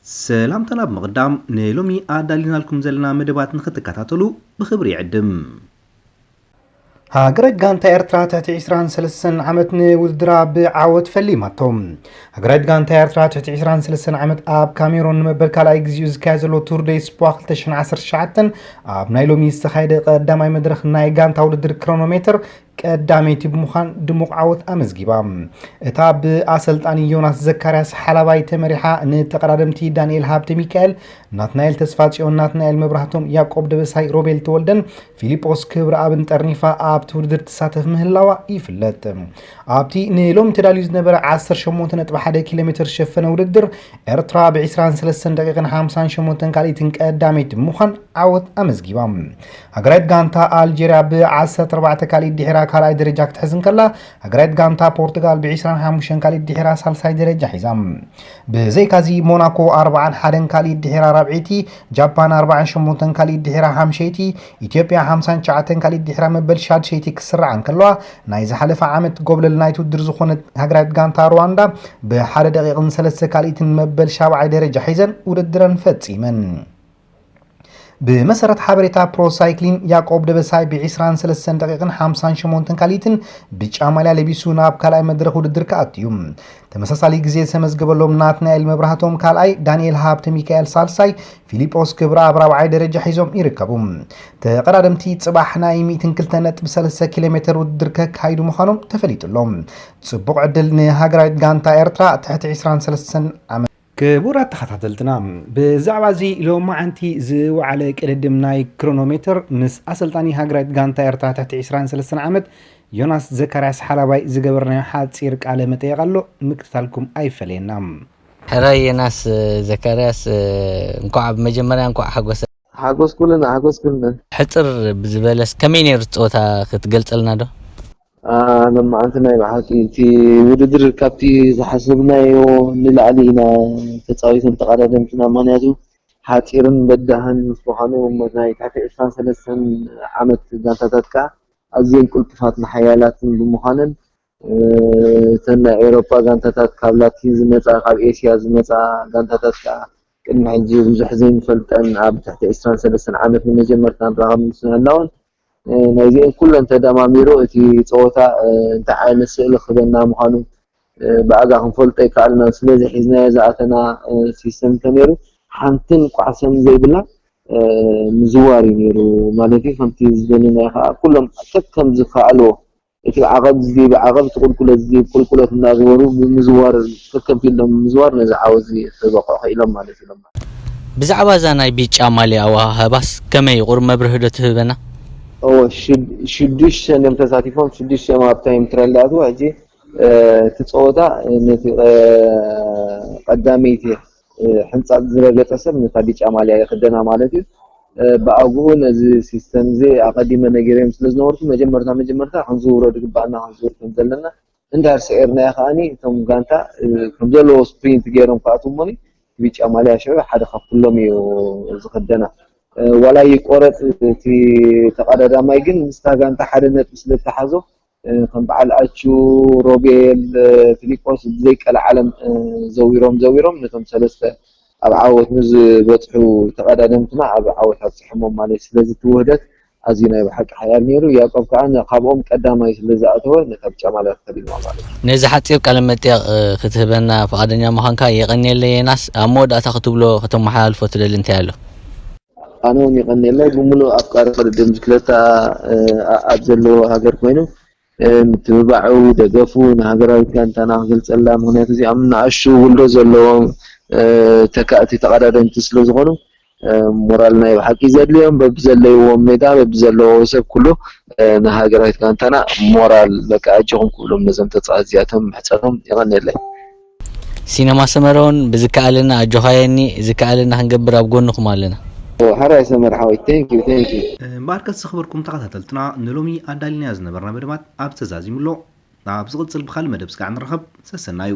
ሰላምታና ብምቕዳም ንሎሚ ኣዳሊናልኩም ዘለና መደባት ንኽትከታተሉ ብኽብሪ ይዕድም። ሃገራዊት ጋንታ ኤርትራ ትሕቲ ዕስራን ሰለስተን ዓመት ንውድድራ ብዓወት ፈሊማቶ። ሃገራዊት ጋንታ ኤርትራ ትሕቲ ዕስራን ሰለስተን ዓመት ኣብ ካሜሮን ንመበል ካልኣይ ግዜኡ ዝካየድ ዘሎ ቱር ዴ ስፖ ክልተ ሽሕን ዓሰርተ ትሽዓተን ኣብ ናይ ሎሚ ዝተኻየደ ቀዳማይ መድረኽ ናይ ጋንታ ውድድር ክሮኖሜትር ቀዳመይቲ ብምዃን ድሙቕ ዓወት ኣመዝጊባ። እታ ብኣሰልጣኒ ዮናስ ዘካርያስ ሓላባይ ተመሪሓ ንተቐዳደምቲ ዳንኤል ሃብተ ሚካኤል፣ ናትናኤል ተስፋጽዮን፣ ናትናኤል መብራህቶም፣ ያዕቆብ ደበሳይ፣ ሮቤል ተወልደን ፊሊጶስ ክብረኣብን ጠርኒፋ ኣብቲ ውድድር ትሳተፍ ምህላዋ ይፍለጥ። ኣብቲ ንሎሚ ተዳልዩ ዝነበረ ዓሰርተ ሸሞንተ ነጥቢ ሓደ ኪሎ ሜትር ዝሸፈነ ውድድር ኤርትራ ብ ዕስራን ሰለስተን ደቂቕን ሓምሳን ሸሞንተን ካልኢትን ቀዳመይቲ ብምዃን ዓወት ኣመዝጊባ። ሃገራዊት ጋንታ ኣልጀርያ ብ ዓሰርተ ኣርባዕተ ካልኢት ድሒራ ካልኣይ ደረጃ ክትሕዝ እንከላ፣ ሃገራዊት ጋንታ ፖርቱጋል ብ ዕስራን ሓሙሽተን ካልኢት ድሒራ ሳልሳይ ደረጃ ሒዛ። ብዘይካዚ ሞናኮ ኣርባዓን ሓደን ካልኢት ድሒራ ራብዐይቲ፣ ጃፓን ኣርባዓን ሸሞንተን ካልኢት ድሒራ ሓምሸይቲ፣ ኢትዮጵያ ሓምሳን ትሽዓተን ካልኢት ድሒራ መበል ሻድሸይቲ ክስርዓ እንከለዋ፣ ናይ ዝሓለፈ ዓመት ጎብለል ናይቲ ውድድር ዝኾነት ሃገራዊት ጋንታ ሩዋንዳ ብሓደ ደቂቕን ሰለስተ ካልኢትን መበል ሻብዓይ ደረጃ ሒዘን ውድድረን ፈጺመን። ብመሰረት ሓበሬታ ፕሮ ሳይክሊን፣ ያዕቆብ ደበሳይ ብ ዕስራን ሰለስተን ደቂቕን ሓምሳን ሸሞንተን ካልኢትን ብጫ ማልያ ለቢሱ ናብ ካልኣይ መድረኽ ውድድር ክኣቱ እዩ። ተመሳሳሊ ግዜ ዝተመዝገበሎም ናትናኤል መብራህቶም ካልኣይ፣ ዳንኤል ሃብተ ሚካኤል ሳልሳይ፣ ፊሊጶስ ክብረኣብ ራብዓይ ደረጃ ሒዞም ይርከቡ። ተቐዳደምቲ ጽባሕ ናይ ሚእትን ክልተን ነጥቢ ሰለስተ ኪሎ ሜትር ውድድር ከካይዱ ምዃኖም ተፈሊጡ ኣሎ። ጽቡቕ ዕድል ንሃገራዊት ጋንታ ኤርትራ ትሕቲ ዕስራን ሰለስተን ዓመት። ክቡራት ተኸታተልትና፣ ብዛዕባ እዚ ሎማዓንቲ ዝወዓለ ቅድድም ናይ ክሮኖሜትር ምስ ኣሰልጣኒ ሃገራዊት ጋንታ ኤርትራ ትሕቲ ዕስራን ሰለስተን ዓመት ዮናስ ዘካርያስ ሓላባይ ዝገበርናዮ ሓጺር ቃለ መጠይቕ ኣሎ፣ ምክትታልኩም ኣይፈለየና። ሕራይ ዮናስ ዘካርያስ፣ እንኳዕ ብመጀመርያ እንኳዕ ሓጎሰ። ሓጎስኩልና፣ ሓጎስኩልና። ሕጽር ብዝበለስ ከመይ ነይሩ እቲ ጸወታ ክትገልጸልና ዶ? ሎማዓንቲ ናይ ብሓቂ እቲ ውድድር ካብቲ ዝሓሰብናዮ ንላዕሊ ኢና ተጻዊቶም ተቐዳደምትና። ምኽንያቱ ሓጺርን በዳህን ምስ ምዃኑ፣ እሞ ናይ ትሕቲ ዕስራን ሰለስተን ዓመት ጋንታታት ከኣ ኣዝየን ቅልጡፋትን ሓያላትን ብምዃነን፣ እ፣ እተን ናይ ኤውሮጳ ጋንታታት፣ ካብ ላቲን ዝመጻ፣ ካብ ኤስያ ዝመጻ ጋንታታት ከኣ ቅድሚ ሕጂ ብዙሕ ዘይንፈልጠን ኣብ ትሕቲ ዕስራን ሰለስተን ዓመት ንመጀመርታ ንራኸብ ምስ ምህላወን፣ እ፣ ናይዚአን ኩለን ተደማሚሩ እቲ ጸወታ፣ እ፣ እንታይ ዓይነት ስእሊ ክህበና ምዃኑ፣ እ፣ ብኣጋ ክንፈልጦ ኣይከኣልናን። ስለዚ ሒዝናዮ ዝኣተና፣ እ፣ ሲስተም እንተነይሩ ሓንትን ቋዕሰን ዘይብላ፣ እ፣ ምዝዋር እዩ ነይሩ ማለት እዩ። ከምቲ ዝደለናዮ ከኣ ኩሎም ከከም ዝከኣልዎ፣ እቲ ዓቐብ ዝድይብ ዓቐብ፣ እቲ ቁልቁለት ዝድይብ ቁልቁለት እናዘወሩ ብምዝዋር፣ ከከም ፊልዶም ብምዝዋር ነዚ ዓወት እዚ ክበቕዑ ክኢሎም ማለት እዩ። ብዛዕባ እዛ ናይ ቢጫ ማልያ ኣወሃህባስ ከመይ እዩ? ቁሩብ መብርሂ ዶ ትህበና? እወ፣ ሽድ-፣ ሽዱሽተ እዮም ተሳቲፎም፣ ሽዱሽተ እዮም ኣብ ታይም ትራያል ዝኣትዉ። ሕጂ፣ እ፣ እቲ ጸወታ፣ እ፣ ነቲ፣ እ፣ ቀዳመይቲ፣ እ፣ ሕንጻጽ ዝረገጸ ሰብ ነታ ቢጫ ማልያ ይኽደና ማለት እዩ። እ፣ ብኣግኡ ነዚ ሲስተም እዚ ኣቐዲመ ነጊረዮም ስለ ዝነበርኩ፣ መጀመርታ መጀመርታ ክንዝውሮ ዝግባኣና ክንዝውር ከም ዘለና፣ እንድሕር ስዒርናዮ ከኣኒ እቶም ጋንታ፣ እ፣ ከም ዘለዎ ስፕሪንት ገይሮም ክኣትዉ እሞኒ፣ ቢጫ ማልያ ሽዑ ሓደ ካብ ኩሎም እዩ ዝኽደና። እ፣ ዋላ ይቆረጽ እቲ ተቐዳዳማይ፣ ግን ምስታ ጋንታ ሓደ ነጥቢ ስለ ዝተሓዞ፣ እ፣ ከም በዓል ኣቹ፣ ሮቤል፣ እ፣ ፊሊጶስ ብዘይቀልዓለም፣ እ፣ ዘዊሮም ዘዊሮም ነቶም ሰለስተ ኣብ ዓወት ንዝበጽሑ ተቐዳደምትና ኣብ ዓወት ኣብጽሖሞም ማለት እዩ። ስለዚ እቲ ውህደት ኣዝዩ ናይ ብሓቂ ሓያል ነይሩ። ያቆብ ከኣ ን-፣ ካብኦም ቀዳማይ ስለ ዝኣተወ ነታ ብጫ ማልያ ተኸዲንዋ ማለት እዩ። ነዚ ሓጺር ቃለ መጠይቕ፣ እ፣ ክትህበና ፍቓደኛ ምዃንካ የቐንየለይ ዮናስ። ኣብ መወዳእታ ክትብሎ ከተመሓላልፎ ትደሊ እንታይ ኣሎ? ኣነ እውን የቐንየለይ። ብምሉእ ኣፍቃሪ ቅድድም ብሽክለታ፣ እ፣ ኣ-፣ ኣብ ዘለዎ ሃገር ኮይኑ፣ እ፣ ምትብባዑ፣ ደገፉ ንሃገራዊት ጋንታና ክገልጸላ። ምኽንያቱ እዚኣም ንኣሽቱ ውልዶ ዘለዎም፣ እ፣ ተካእቲ ተቐዳደምቲ ስለ ዝኾኑ፣ እ፣ ሞራል ናይ ብሓቂ ዘድልዮም፣ በብዘለይዎም ሜዳ፣ በብዘለዎ ሰብ ኩሉ፣ እ፣ ንሃገራዊት ጋንታና ሞራል፣ በቃ ኣጆኹም ክብሎም ነዞም ተጻወትቲ እዚኣቶም ምሕጸኖም። የቐንየለይ። ሲነማ ሰመረ እውን ብዝከኣለና ኣጆኻየኒ፣ ዝከኣለና ክንገብር ኣብ ጎንኹም ኣለና። ኦ፣ ሓራይ ሰመረ ሓወይ፣ thank you፣ thank you። እምበኣርከስ ዝኽበርኩም ተኸታተልትና፣ ንሎሚ ኣዳሊናዮ ዝነበርና መደባት ኣብ ተዛዚሙ ኣሎ። ኣብ ዝቕጽል ብኻልእ መደብ ስጋዕ ንራኸብ። ሰሰናዩ።